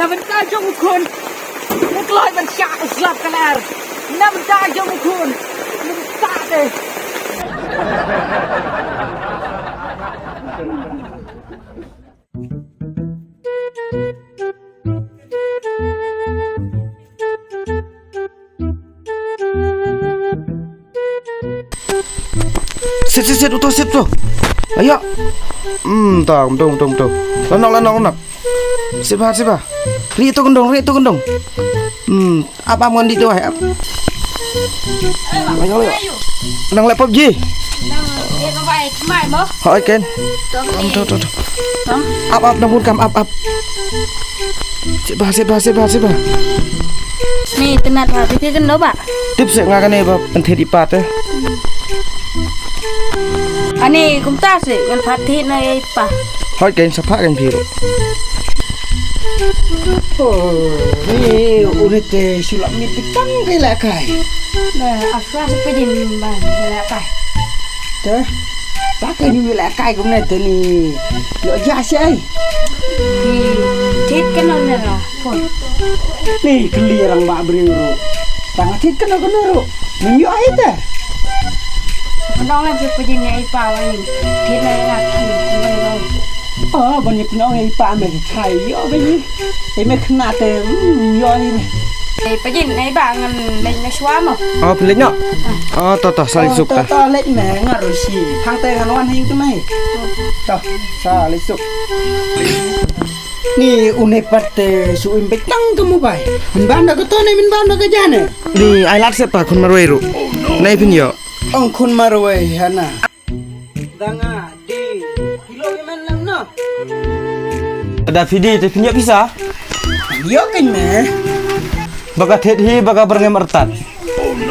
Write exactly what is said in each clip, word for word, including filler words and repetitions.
Na bynta jong u khun. Nga kloi ban shah u slap ka lar. Na bynta jong u khun. Mynta te. Sit, sit, sit, uto, sit, uto. Ayo. Hmm, tong, tong, tong, tong. Lanok, lanok, lanok. Sit bha, sit bha. Ri to kendong, ri to kendong. Hmm, ap, ap, ngan di to, ap. Ayo, ayo. Nang laptop ji. Nang, eh, bye bye, mai mo. Hoi, Ken. Tong, to, to, to, to. Tong. Ap, ap, nang bun kam, ap, ap. Sit bha, sit bha, sit bha, sit bha. Ni, tynat bha, phi phi kynno ba? Tip se nga kane ba pynthit i pa te. Ani, kumta se, ngan phat thit na i pa. Hoi, ken sa pha kan phi ro. Oh, ni, une te sulap mit tang ke la kai. Na, asra se pejin ba, la kai. Te, ta ke ni la kai kumne te ni. Yo ja se ai. Ni, thit kynno ne la. Phone. Ni kylli rang ba briew ruh. Tang thit kano kano ruh. Min ïoh ïa te. Pynong la phi pajin ïa i pa wa ni. Thit la ïa ki. Oh, ban ïa pynong ïa i pa me thai ïoh ba ni. Ei me khynnah te, hmm, ïoh ïa te. Ei pajin ei ba ngan leit na shwa mo. Oh, phi leit noh. Oh, to to, sa leit suk ta. To to, leit me, nga ruh shi. Phang te ngan wan hi tu mai. To, sa leit suk. Ni une pat te shu im beit tang ka mobile. Min bam da ka to ne, min bam da ka ja ne. Ni ai lad se pa khun marwei ruh. Nai phin ïoh. Ong khun marwei hana. Da nga di kilo ke man lang no. Da phi di te phin ïoh pisa. Ïoh kein me. Ba ka thied hi ba ka byrngem artat.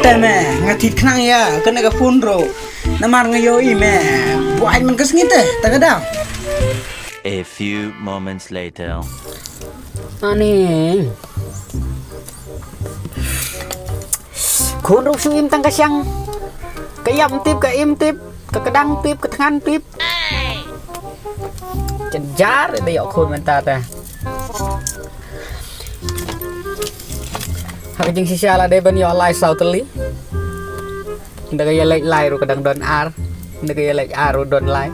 Te me nga thied khnang ïa kane ka phone ruh. Namar nga ïohi me. Buaid man ka sngi te ta ka daw. A few moments later. Ani. Khun ruh shu im tang ka shang. Ka ïap tip, ka im tip, ka kdang tip, ka thngan tip. Jynjar da ïoh khun mynta te. Ha ka jingshisha la dei ban ïoh lai saw tylli. Nda ka ïa leit lai ruh ka dang don ar. Nda ka ïa leit ar ruh don lai.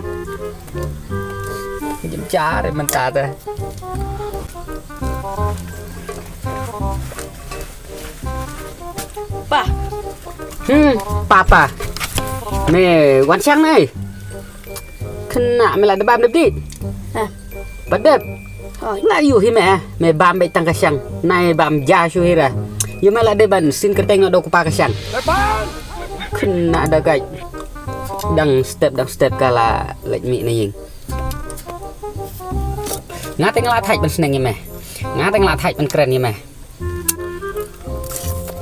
Jynjar mynta te. Pa. Hmm, papa. Me wan shang nai. Khynnah me la dep bam dep di. Ha. Ba dep. Hoi. Nga ïohi me, me bam beit tang ka shang. Nai bam ja shu hi ra. Ïa me la dep ban syn kyrteng noh da u kpa ka shang. Khynnah da ka. Dang step, dang step ka la leit mih na ïing. Nga te nga la thait ban sneng ïa me. Nga te nga la thait ban kren ïa me.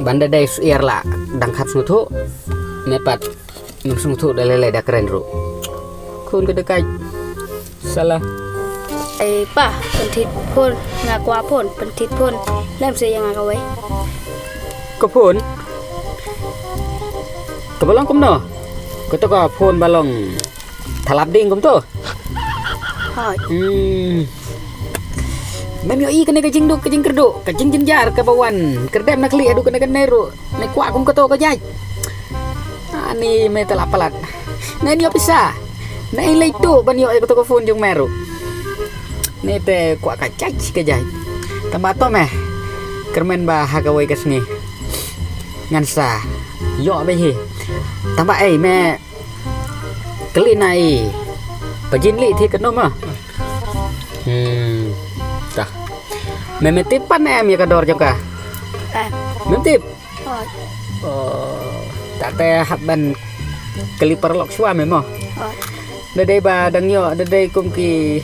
Ban da dei syiar la dang khap sngewthuh. Me pat ngam sngewthuh da lei lei da kren ruh. Khun ka da kai. Sala. Ei pa, pynthit phone, nga kwah phone, pynthit phone. Lem se ïa nga kawei. Ka phone. Ka ba long kumno? Ka to ka phone ba long thalap ding kumto. Hoi. Hmm. Mem ïohi kane ka jingduk, ka jingkyrduh, ka jingjynjar kaba wan kyrdem na khlieh haduh kane kane ruh. Me kwah kum kato ka jait. Ani me te la palat. Nai ïoh pisa. Nai leit tu ban ïoh ïa kato ka phone jong me ruh. Ni te kwah ka jait ka jait. Tang ba to me. Kyrmen ba ha kawei ka sngi ngan sa ïoh beit hi. Tang ba ei me Kylli na i pajin li thi kano ma. Hmm. Ta. Me me tip pan em ïa ka dor jong ka. Em. Me tip. Hoi. Oh, ta te hap ban kylli paralok shuwa me mo. Hoi. Da dei ba dang ïoh, da dei kum ki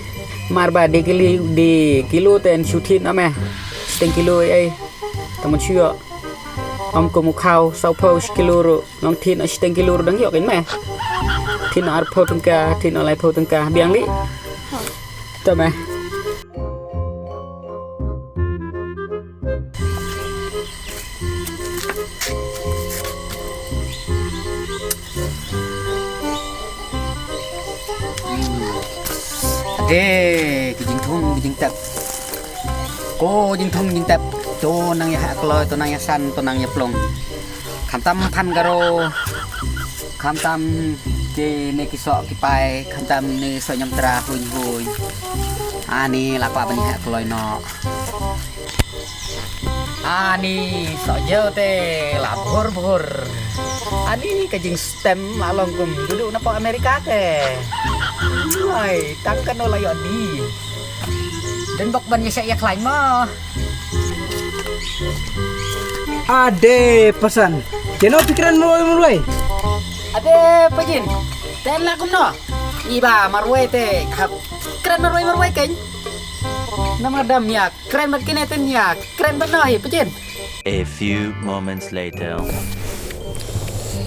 mar ba di kilo, di kilo ten shu thied na me. Shiteng kilo ei. Tang ban shu ïoh. Ym kum u khaw, saw phew shi kilo ruh. Nang thied noh shiteng kilo ruh dang ïoh kein me. Thied noh arphew tyngka, thied noh laiphew tyngka, biang li. To me. Ade, ka jingthung, ka jingtep. Ko jingthung jingtep, to nang ïa heh kloi, to nang ïa san, to nang ïa plung. Khamtam phan garo, khamtam ki ne ki soh ki pai, khamtam ne soh ñiamtra huñ huñ. Ani la kwah ban ïa heh kloi noh. Ani soh jew te la bhur bhur. Ani ka jing stem la long kum dudu na pok Amerika te. Ai, tang kano la ïoh di. Den bok ban ïa seh ïa khlaiñ mo. Ade pasan. Keno phi kren marwei marwei. Ade pajin. Ten la kumno. Iba marwei te hap kren marwei marwei keiñ. Namar dam ïa kren bad kine ten ïa kren bad no hi pajin. A few moments later.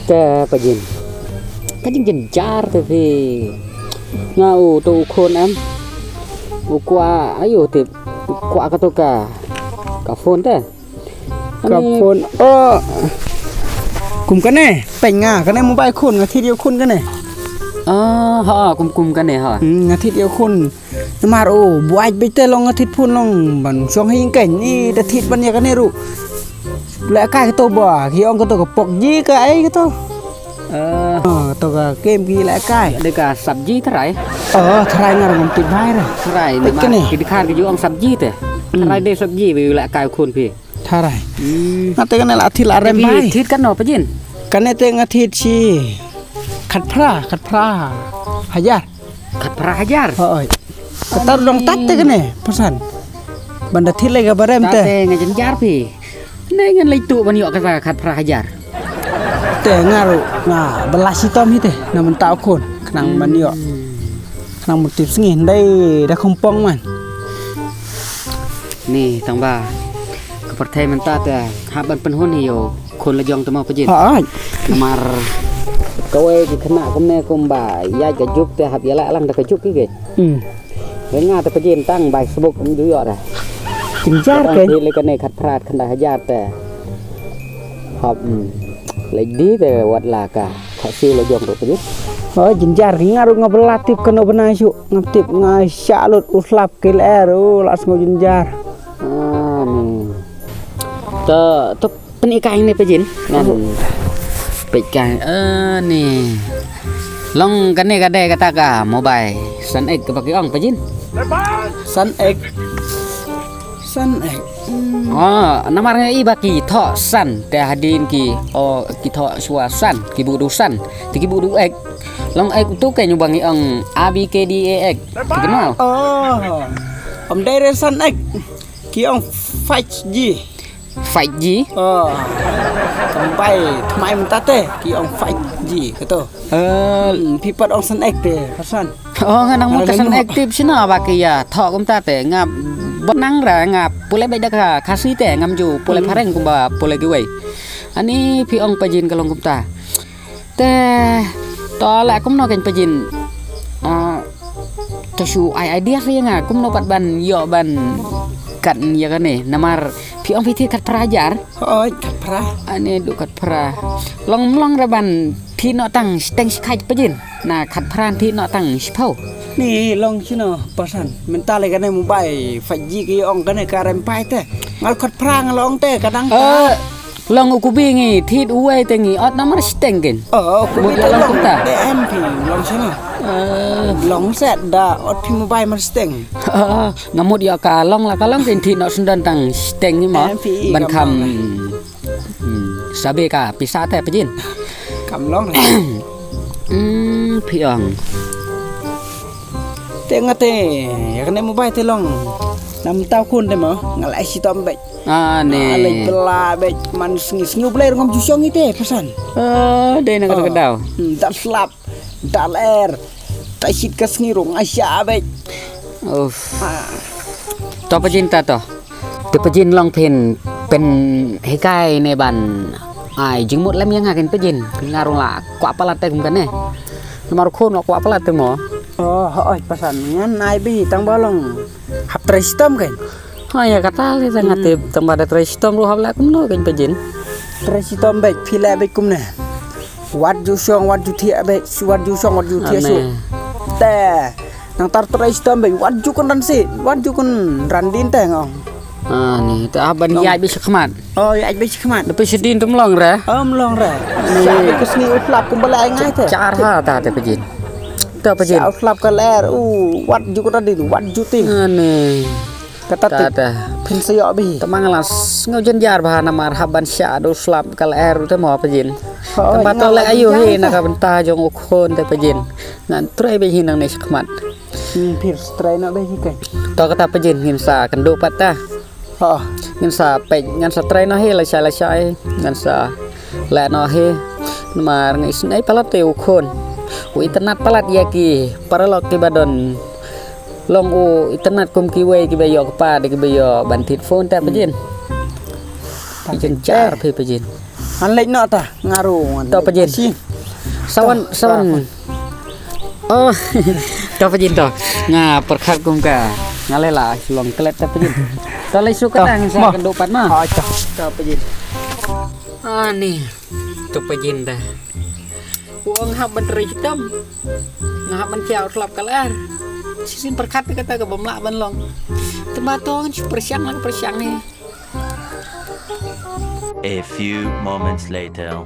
Te pajin. Ka jingjynjar te phi. Nga u to u khun em. U kwah ayo te u kwah ka to ka ka phone te. Ka phone. Oh. Kum kane, peng nga kane mobile khun nga thied ïa u khun kane. Ah, ha, kum kum kane ha. Hmm, nga thied ïa u khun. Namar u buaid beit te long nga thied phone long ban shong hi kane ni da thied ban ïa kane ruh. Leh kai kato ba ki ong kato ka pok ji ka ai kato. Ah, to ka kem ki leh kai. De ka sabji tharai. Oh, tharai nga ngam tip bhai re. Tharai. Peit namar kane. Ki dkhar ki ju ong sabji te. Hmm. Tharai de sabji bi leh kai khun phi. Tharai. Hmm. Nga te kane la thied la rem bhai. Thied kano pajin? Kane te nga thied shi khatphra, khatphra hajar. Khatphra hajar. Hooid. Kata dong tat te kane pasan. Ban da thied lei ka ba rem te. Tat te nga jynjar phi. Ne ngan leit tuh ban ïoh kata khatphra hajar. Te nga ruh nga ba la shitom hi te na mynta u khun khnang ban ïoh. Khnang ban tip sngi ndai da khongpong man. Ni tang ba ka pyrthei mynta te hap ban pynhun hi ïa u khun la jong te mo pajin. Hooid. Namar kawei ki khynnah kumne kumba ïaid ka juk te hap ïaleh lang da ka juk ki keiñ. Hmm. Ngi nga te pajin tang bai sbuk ym ju ïoh da. Jynjar keiñ. Tang te le kane khatphra khyndai hajar te. Hap, hmm. Leit di te wat la ka. Ka siew la jong ruh pajin. Oh, jynjar ki nga ruh nga ba la tip kano bnai shuh. Nga tip nga shah lut u slap ki lyer, oh, la sngew jynjar. Ah, ni. To, to pyn-i kai ne pajin. Ngan peit kai. Ah, ni. Long kane ka dei kata ka mobile. San ek kaba ki ong pajin. San ek. San ek. Hmm. Oh, namar nga i ba ki thoh san te hadien ki, oh, ki thoh shuwa san, ki buh du san, te ki buh du ek. Long ek tu keiñ ba ngi ong A B K D A ek. Te kynmaw. Oh. Ym dei re san ek. Ki ong five G. Five G? Oh. Kam bai thymmai mynta te ki ong five G kato. Eh, hmm, phi pat ong san ek te, pasan. Oh, nga nang mut ka san ek tip shina ba ki ïa thoh kumta te. Nga ba nang ra nga pule beit da ka Khasi te ngam ju pule phareng kumba pule kiwei. Ani phi ong pajin ka long kumta. Te to la kumno keiñ pajin. Ah, to shu ai idea ïa nga kumno pat ban ïoh ban kat ïa kane namar phi ong phi thied khatphra hajar. Hooid, khatphra. Ani du khatphra. Long long re ban thied noh tang shiteng shikhait pajin. Na khatphra thied noh tang shiphew. Ni long shino pasan. Mynta le kane mobile five G ki ong kane ka rem pai te. Ngal khatphra ngal ong te kadang ka. Eh, long u kubi ngi thied uwei te ngi ot namar shiteng keiñ. Oh, u kubi te long ta. Te em phi long shino. Eh. Long set da ot phi mobile mar shiteng. Nga mut ïa ka long la ka long keiñ thied noh sendon tang shiteng hi mo. Em phi ban kham. Hmm, sabe ka pisa te pajin. Kam long. Hmm, phi ong. Te nga te ïa kane mobile te long. Nam tau khun te mo nga la shitom beit. Ah, ne. Nga la bela beit man sngi sngi u Blei ngam ju shong i te pasan. Ah, dei na ka daw. Hmm, da slap. Da ler. Ta shit ka sngi rung a sha beit. Uff. Ah. To pajin ta to. Te pajin long phin pynhikai ne ban ai jingmut lem ïa nga keiñ pajin. Nga rung la kwah palat te kum kane. Namar khun la kwah palat te mo. Oh, hooid pasan ngan ai bi tang ba long. Hap trei shitom keiñ. Ha ïa kata le tang nga tip tang ba da trei shitom ruh hap leh kumno keiñ pajin. Trei shitom beit phi leh beit kumne. Wat ju shong wat ju thiah beit, wat ju shong wat ju thiah shuh. Te nang tar trei shitom beit wat ju kun ran si, wat ju kun ran din te nga ong. Ah, ni, ta ban ïaid beit shakhmat. Oh, ïaid beit shakhmat. Da phi shadien tum long re. Em long re. Sha beit ka sngi u slap kumba la ai ngai te. Jar ha ta te pajin. Ta pajin. Sha u slap ka ler. U wat ju kata din, wat ju tin. Ah, ni. Kata te. Ta ta. Phin sa ïoh beit. Ta mang la sngew jynjar bha namar hap ban sha da u slap ka ler te mo pajin. Oh, ta ba to le ayu hi na ka bynta jong u khun te pajin. Ngan trei beit hi nangne shakhmat. Hmm, phi trei noh beit hi kai. To kata pajin ngin sa kynduh pat ta. Ha. Ngin sa peit, ngan sa trei noh hi lashai lashai. Ngan sa leh noh hi. Namar ngi snei palat te u khun. U itynnad palat ïa ki paralok kiba don. Long u itynnad kum kiwei kiba ïoh kpa de kiba ïoh ban thied phone te pajin. Pajin jar phi pajin. Han leit noh ta, nga ruh ngan. To leit pajin. Sawan, to, sawan. Oh, to pajin to. Nga pyrkhat kum ka. Nga leh la long klet to pajin. To leit shu ka tang sa kynduh pat ma. Oh, to. To pajin. Ah, ni. To pajin ta. U ong hap ban trei shitom. Nga hap ban sha u slap ka ler. Shisien pyrkhat kata ka bym lah ban long. Te ba to ngan shu pyrshang la pyrshang ni. A few moments later.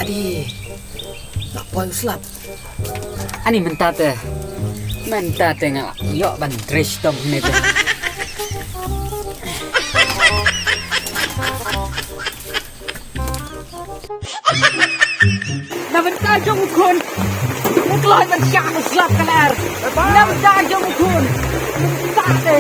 Adi. La poi u slap. Ani mynta te. Mynta te nga ïoh ban dress tom ne te. Na bynta jong u khun. U kloi ban shah u slap ka ler. Na bynta jong u khun. Bynta te.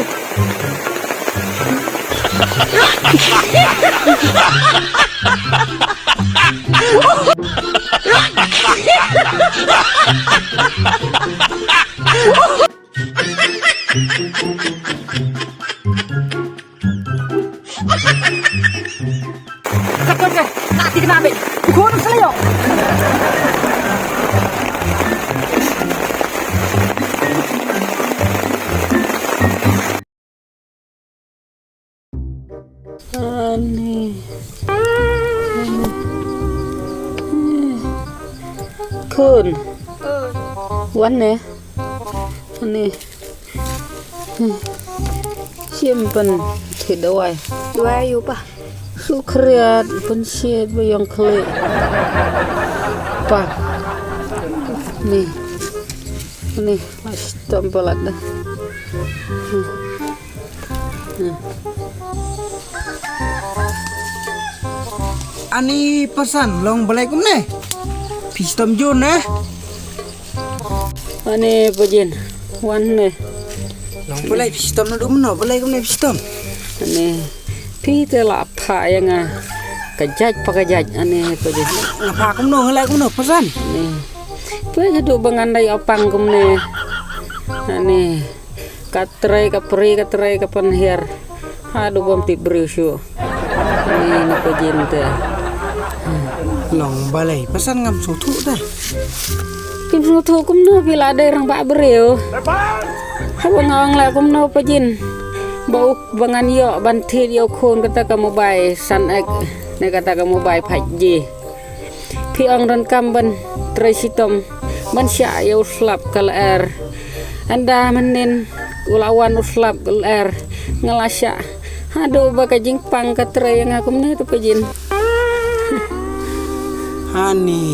Katto ke, na ti kena be. Khun sa yo. Ani. Khun. Wan ne. Ani. Shim pynthit dawai. Dawai ïa u pa. Shu khriat pynshit ba ïong khlieh. Pa. Ni. Ni, mas tom palat dah. Hmm. Hmm. Ani pasan long balai kumne. Phi shitom jur ne. Ani pajin. Wan ne. Long balai phi shitom naduh mynno, balai kumne phi shitom. Ani. Phi te la pha ïa nga. Ka jait pa ka jait ani pajin. Nga pha kumno, nga la kumno pasan. Ani. Phi haduh ba ngan dei opang kumne. Ani. Ka trei ka pri ka trei ka pynhiar. Haduh bym tip briew shuh. Ni na pajin te. Long balei pasan ngam sngewthuh te. Kim sngewthuh kumno phi la dei rangbah briew. Haba nga ong la kumno pajin. Ba u ba ngan ïoh ban thied ïa u khun kata ka mobile san ek ne kata ka mobile phaid ji. Phi ong donkam ban trei shitom ban shah ïa u slap ka lyer. Ynda mynnin u la wan u slap ka lyer nga la shah. Haduh ba ka jingpang ka trei ïa nga kumne te pajin. Hani.